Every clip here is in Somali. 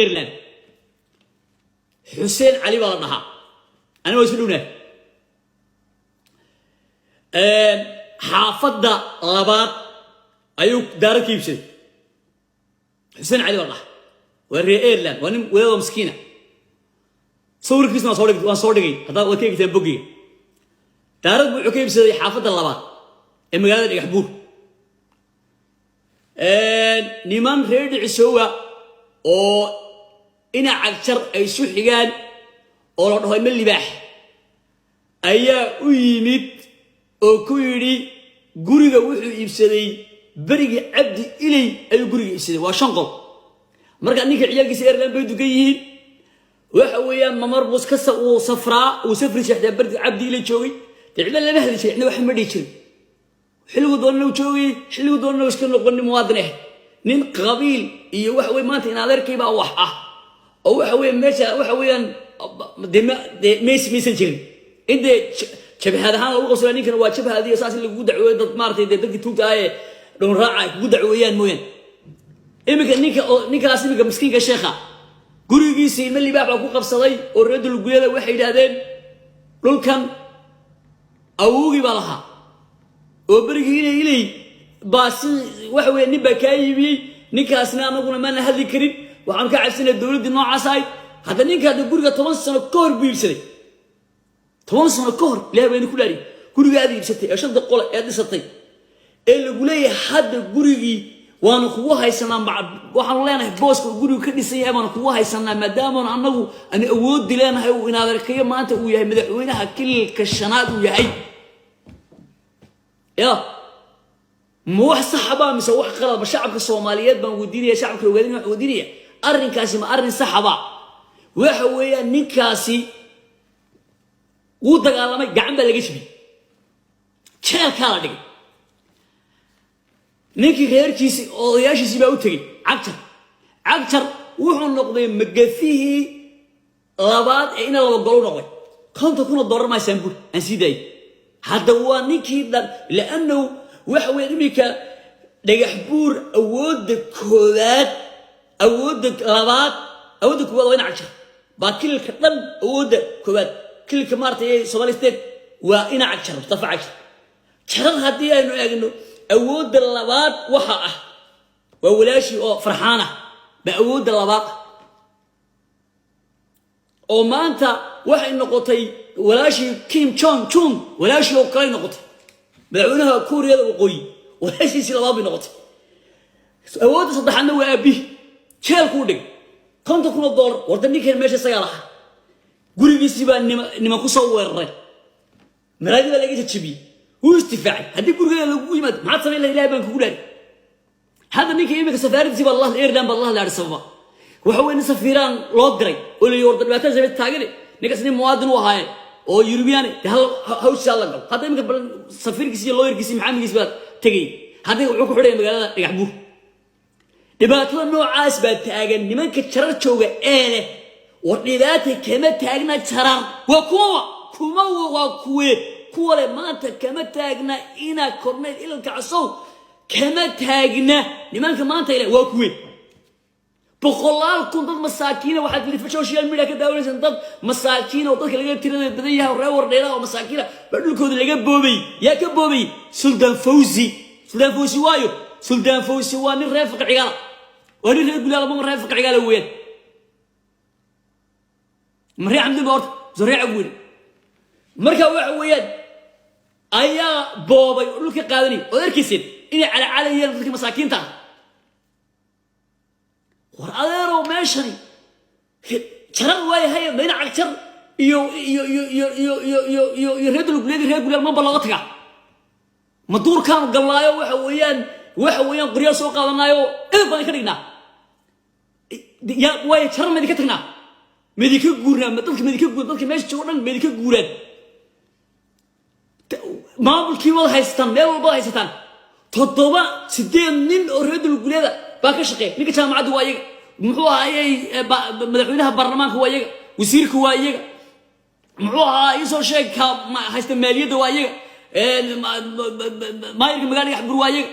Ireland. Xuseen Cali baa la dhahaa. Aniga waa isu dhownahay. Xaafadda labaad ayuu daaro ka iibsaday. Xuseen Cali baa la dhahaa, waa reer Ireland, waa nin wadaadoo miskiina. Sawirkiisna waan soo dhigay, waan soo dhigay, haddaad waad ka egtaan boggiga. Daarad buu wuxuu ka iibsaday xaafadda labaad ee magaalada Dhagax Buur. Niman reer Dhicisowa oo ina Cagjar ay isu xigaan oo la dhaho Ilmo Libaax ayaa u yimid oo ku yidhi guriga wuxuu iibsaday berigii Cabdi Iley ayuu guriga iibsaday, waa shan qol. Marka ninka ciyaalkiisa Ireland bay dugan yihiin. Waxa weeyaan mamar buu iska uu safraa, uu safri jeexdaa. Berigi Cabdi Iley joogay dee cidna lama hadli jiray, cidna wax ma dhihi jirin. Xilligu doonana uu joogay, xilligu doonana uu iska noqon. Muwaadin ah, nin qabiil iyo waxa weye maanta in adeerkay baa wax ah oo waxa weye meesha waxa weeyaan dee maysan jirin. In dee jabhad ahaan lagu qabsada ninkan waa jabhad iyo saas in lagugu dacweeyo, dad maaragtay dee dadkii tuugta ah ee dhon raaca ay kugu dacweeyaan mooyaan. Iminka ninka oo ninkaas iminka miskiinka sheekha gurigiisa Ilmo Libaax baa ku qabsaday oo reer Dulguyada waxay yidhaahdeen dhulkan awowgii baa lahaa oo berigii inay Iley baa si waxa weeye nin baa kaa iibiyey. Ninkaasna anaguna maana hadli karin, waxaanu ka cabsanaya dowladdii noocaas ahayd. Hadda ninka hadda guriga 10 sano ka hor buu iibsaday, 10 sano ka hor. Ilahay baa idin ku dhaariyay, guriga aad iibsatay ee shanta qole ee dhisatay ee lagu leeyahay hadda gurigii waanu kugu haysanaa, waxaanu leenahay booska uu gurigu ka dhisan yahay baanu kugu haysanaa, maadaamaanu annagu aan awoodi leenahay uu inaadarkayo maanta uu yahay madaxweynaha kililka shanaad uu yahay. Ya ma wax saxaba mise wax qaladba? Shacabka Soomaaliyeed baan weydiinaya, shacabka Ogaadin waxaan weydiinaya, arrinkaasi ma arrin saxaba? Waxa weeyaan ninkaasi wuu dagaalamay, gacan baa laga jibiyey, jeelkaa la dhigay. Ninkii reerkiisii, odayaashiisii baa u tegey Cagjar. Cagjar wuxuu noqday magafihii labaad ee ina laba gol u noqday. 50,000 oo dollar maysaan bur aan sii daayay. Hadda waa ninkii dhan laannahu waxa weya iminka Dhagax Buur awoodda koowaad, awoodda labaad, awoodda koowaad waa ina Cagjar baa kililka dhan awoodda koowaad. Kililka maaragtay ee Somali State waa ina Cagjar, Mustafa Cagjar. Jarar haddii aynu eegno, awoodda labaad waxa ah waa walaashii oo Farxaan ah baa awoodda labaad ah, oo maanta waxay noqotay walaashii Kim Jong Jun, walaashii oo kaley noqotay madaxweynaha Kuuriyada Waqooyi, walaashiisii labaad bay noqotay. Awoodda saddexaadna waa aabihi, jeelkuu dhigay. 50,000 oo dollar warda ninkan meesha isagaa lahaa. Gurigiisii baa niman ku soo weeraray, maraadi baa laga jajabiyey, wuu isdifaacay. Haddii gurigeeda lagugu yimaado maxaad samayn laha? Ilahay baan kugu dhaari. Hadda ninka iminka safaaradiisii baa lala hadlay, Ireland baa lala hadlay, Addis Ababa. Waxa weye nin safiiraan loo diray oo la yidhi warda dhibaatada samay taagane, ninkaas nin muwaadin u ahaaye oo Yurubiyaane dee hal hawshiisa la galo. Hadda iminka safiirkiisi iyo looyarkiisi, maxaamigiisi baa tegay. Hadda wuxuu ku xidhaya magaalada Dhagax Buur. Dhibaatada noocaas baa taagan. Nimanka Jarar jooga ee leh war dhibaata kama taagna Jarar waa kuwa kuma waa kuwe kuwa leh maanta kama taagna ina Korneyl Ilalka Casow kama taagna. Nimanka maanta ile waa kuwe? Boqolaal kun dad masaakiina waxaad social media ka daawanaysaan, dad masaakiina oo dadka laga tirada badan yahay oo reer Wardheera oo masaakiina baa dhulkooda laga boobay. Yaa ka boobay? Suldaan Fawzi. Suldaan Fawzi waayo? Suldaan Fawzi waa nin reer Fiqcigaala, waa nin reer Gulaala mama reer Fiqcigaala weeyaan. Ma reer Camdin ba horta mise reer Cagweyne? Marka waxa weeyaan ayaa boobay oo dhulka qaadanay ood arkayseen inay calaacalayeen dadkii masaakiinta ah. War adeerow, meeshani Jarar waayahay, mayna Cagjar iyo reer Dulguleedi, reer Gulaal maba looga tagaa? Ma duurkaanu gallaayo? Waxa weeyaan qoryaal soo qaadanaayo, edeb baan ka dhignaa. Ya waayo Jarar ma idinka tagnaa? Ma idinka guurnaa? Ma dadka ma idinka guur? Dadka meesha joogo dhan ma idinka guuraan? Maamulkii waad haysataan, meel walbaad haysataan. Toddoba sideed nin oo reer Dulguleeda baa ka shaqeeya. Ninka jaamacadda waa iyaga, muxuu ahaayey, madaxweynaha baarlamaanka waa iyaga, wasiirka waa iyaga, muxuu ahaa, iisoo sheeg, ka haysta maaliyadda waa iyaga, maayirka magaalada Dhagaxbur waa iyaga,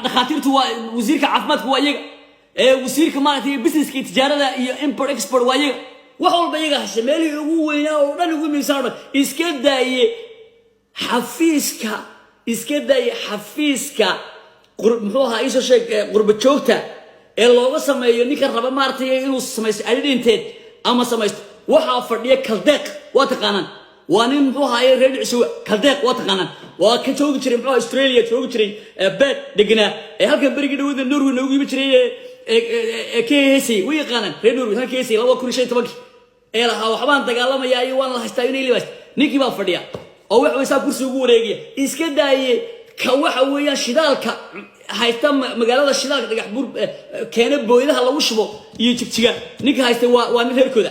dhakhaatiirtu waa, wasiirka caafimaadka waa iyaga. Wasiirka maaragtay businesska iyo tijaarada iyo import export waa iyaga. Wax walba iyaga haysta, meelihii ugu weynaa oo dhan, ugu muhiimsan oo dhan. Iska daaye xafiiska, iska daaye xafiiska, muxuu ahaa, iisoo sheeg, qurba joogta ee looga sameeyo ninka raba maaragtay inuu samaysto identity ama samaysto, waxaa fadhiya Kaldeeq. Waa taqaanaan, waa nin muxuu ahaaye reer Dhicisowa. Kaldeeq waa taqaanaan, waa ka joogi jiray muxuu Australia joogi jiray, beed deganaa, ee halkan berigii dhawada Norway noogu yimi jiray, ee ka heesayay. Way yaqaanaan reer Norway, halka heesayay 2015-kii, ee lahaa waxbaan dagaalamayaa iyo waan la haystaa inay libaas. Ninkii baa fadhiya oo wax weysaa kursi ugu wareegaya. Iska daaye ka waxa weeyaan shidaalka haysta magaalada, shidaalka Dhagax Buur keena, booyadaha lagu shubo iyo Jigjiga ninka haysta waa nin reerkooda.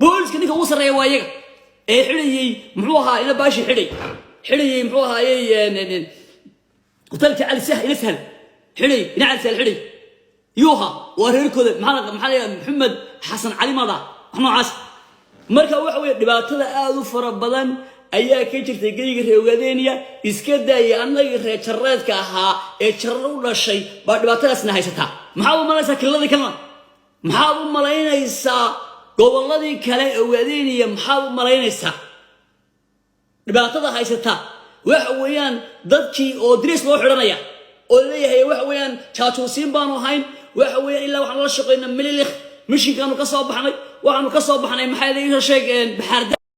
Booliska ninka ugu sarreeya waa iyaga, ee xidhayey muxuu ahaa ina Baashi xidhayey, muxuu ahaayey, hotelkii Cali Sah ina Sahal xidhay, ina Cali Sahal xidhay yuuha, waa reerkooda. Maxaa la yidhaha, Maxamed Xasan Cali mada, wax noocaas. Marka waxa weeye dhibaatada aada u fara badan ayaa ka jirtay geyga reer Ogaadeniya. Iska daayay annagii reer Jareedka ahaa ee Jarar u dhashay baa dhibaatadaasna haysataa. Maxaad u malaynaysaa kiladii kalena? Maxaad u malaynaysaa gobolladii kale ee Ogaadeniya? Maxaad u malaynaysaa dhibaatada haysata? Waxa weeyaan dadkii oo diriis loo xidhanaya oo leeyahay waxa weeyaan jaajuusiin baanu ahayn, waxa weeyaan ilaa waxaan la shaqaynaa Mililikh, mishinkaanu ka soo baxnay, waxaanu ka soo baxnay, maxay iga sheeg, Baxaarda.